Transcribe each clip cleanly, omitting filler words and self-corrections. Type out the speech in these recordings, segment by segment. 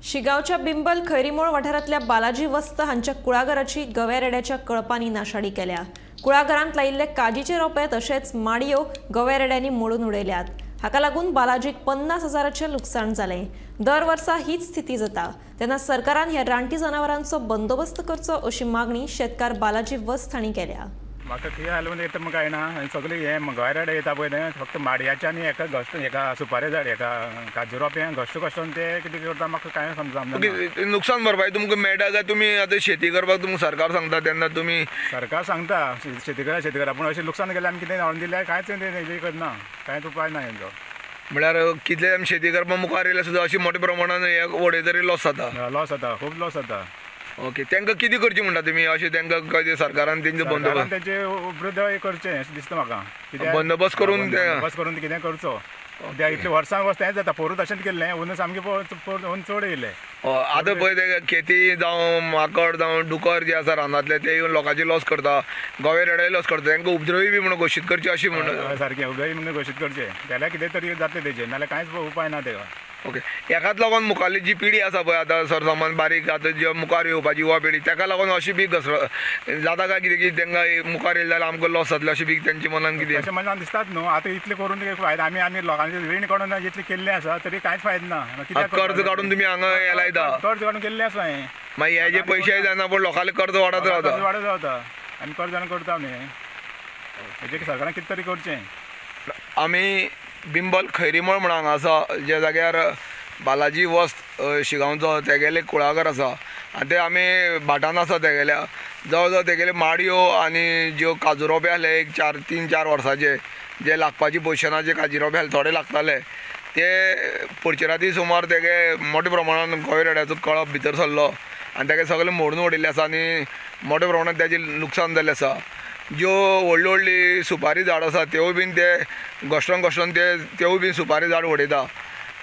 शिगांवच्या बिंबल खैरीमोळ वाठारांतल्या बालाजी वस्त हांच्या कुळागराची गव्या रेड्याच्या कळपांनी नाशाडी केल्या। कुळागरांत लायिल्ले काजीचे रोपे तशेंच माडयो गव्या रेड्यांनी मोडून उडयल्यात। हाका लागून बालाजीक 50,000 लुकसाण जालें। दर वर्सा हीच स्थिती जाता तेन्ना सरकारान ह्या रानटी जनावरांचो बंदोबस्त करचो अशी मागणी शेतकार बालाजी वस्त हांणी केल्या। म्हाका कितें जालें म्हणजे येता कांय ना सगळें हें गव्या रेडे येता पळय तें फक्त माडयाचे आनी एका घश्ट एका सुपारे झाड एका काजू रोप्यांक घश्ट घश्टून ते कितें करता म्हाका कांय समजना। नुकसान भरपाई तुमकां मेळटा काय तुमी आतां शेती करपाक तुमकां सरकार सांगता तेन्ना तुमी सरकार सांगता शेती करा शेती करा पूण अशें लुकसान केलें आमी कितें हाडून दिल्यार कांयच हेजें करना, कांयच उपाय ना हेजो। म्हळ्यार कितले आमी शेती करपाक मुखार येयल्यार सुद्दां अशी मोठ्या प्रमाणान हे वडयतरी लॉस जाता। लॉस जाता, खूब लॉस जाता। ओके, तांकां कितें करचें म्हणटा तुमी अशें तांकां काय सरकारान तेंचे बंदोबस्त तेंचे उपद्रव करचें अशें दिसता म्हाका। बंदोबस्त करून बंदोबस्त करून कितें करचो। इतले वर्सां वर्स तेंच जाता, पोरूं तशेंच केल्लें, अंदू सामकें अंदू चड येयलें। आतां पळय ते खेती जावं माकड जावं डुकर जे आसा रानांतले ते येवन लोकांचे लॉस करता, गवे रेडे लॉस करता, तांकां उपद्रवी बी म्हणून घोशीत करचे अशें म्हणटा। सारकें उपद्रवी म्हणून घोशीत करचें जाल्यार कितें तरी जातलें तेजें, नाल्यार कांयच उपाय ना तेका। ओके, हेकाच लागून मुखारली जी पिढी आसा पळय आतां सरसामान बारीक आतां जी मुखार येवपाची युवा पिढी ताका लागून अशी बी घसर जाता काय कितें की तांकां मुखार येयले जाल्यार आमकां लॉस जातलो अशें बी तेंच्या मनान कितें अशें मनान दिसतात न्हू। आतां इतलें करून फायदो आमी आमी लोकांचे रीण काडून इतलें केल्लें आसा तरी कांयच फायदो ना। कर्ज काडून तुमी हांगा हें लायता, कर्ज काडून केल्लें आसा हें, मागीर हे जे पयशे जायना पूण लोकांले कर्ज वाडत रावता, वाडत रावता आनी कर्ज करता आमी। हेजेर सरकारान कितें तरी करचें। आमी बिंबल खैरीमळ म्हण हांगा आसा ज्या जाग्यार बालाजी वस्त शिगांवचो तेगेले कुळागर आसा आनी ते आमी भाटान आसा तेगेल्या जवळ जवळ तेगेले माडयो आनी ज्यो काजू रोपे आसले एक 4 3 4 वर्सांचे जे लागपाची पोजिशनाचे काजू रोपे आसले थोडे लागताले ते पुरचे राती सुमार तेगे मोठ्या प्रमाणान गवे रेड्याचो कळप भितर सरलो आनी तेगे सगळें मोडून उडयल्लें आसा आनी मोठ्या प्रमाणान तेजें लुकसाण जाल्लें आसा। ज्यो व्हडली व्हडली सुपारी झाड आसा त्योय बीन ते घश्टोन घश्टोन ते त्योय बीन सुपारी झाड उडयता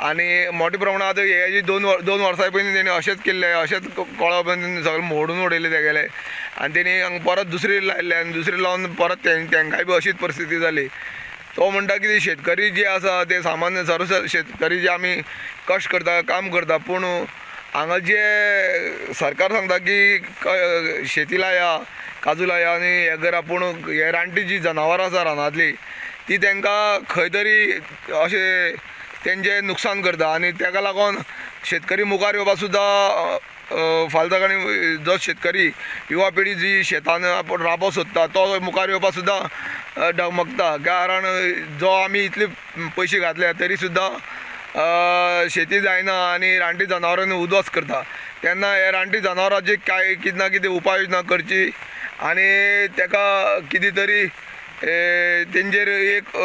आनी मोठ्या प्रमाणात आतां हे जी दोन वर्सां पयलीं तेणी अशेंच केल्लें, अशेंच कळप सगळें मोडून उडयलें तेगेलें आनी तेणी परत दुसरी लायलें आनी दुसरी लावन परत तेंकांय बी अशीच परिस्थिती जाली। तो म्हणटा की शेतकरी जे आसा ते सामान्य सर्व शेतकरी जे आमी कश्ट करता काम करता पूण हांगा जे सरकार सांगता की शेती लाया काजू लाया आनी हें करा पूण हे रानटी जी जनावरां आसा रानांतली ती तांकां खंय तरी अशें तेंचें नुकसान करता आनी ताका लागून शेतकरी मुखार येवपाक सुद्दां फालतू आनी जो शेतकरी युवा पिढी जी शेतान आपूण राबो सोदता तो मुखार येवपाक सुद्दां डगमगता, कारण जो आमी इतले पयशे घातले तरी सुद्दां शेती जायना आनी रानटी जनावरांनी उद्वास करता। तेन्ना हे रानटी जनावरांची कांय कितें ना कितें उपाय योजना करची आनी ताका कितें तरी तेंचेर एक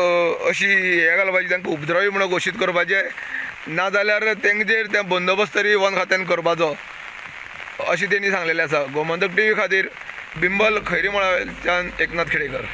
अशी हें घालपाची तांकां उपद्रवी म्हणून घोशीत करपाचें, नाजाल्यार तेंचेर ते बंदोबस्त तरी वन खात्यान करपाचो अशें तेणी सांगलेलें आसा। गोमंतक टीव्ही खातीर बिंबल खैरीमळाच्यान एकनाथ खेडेकर।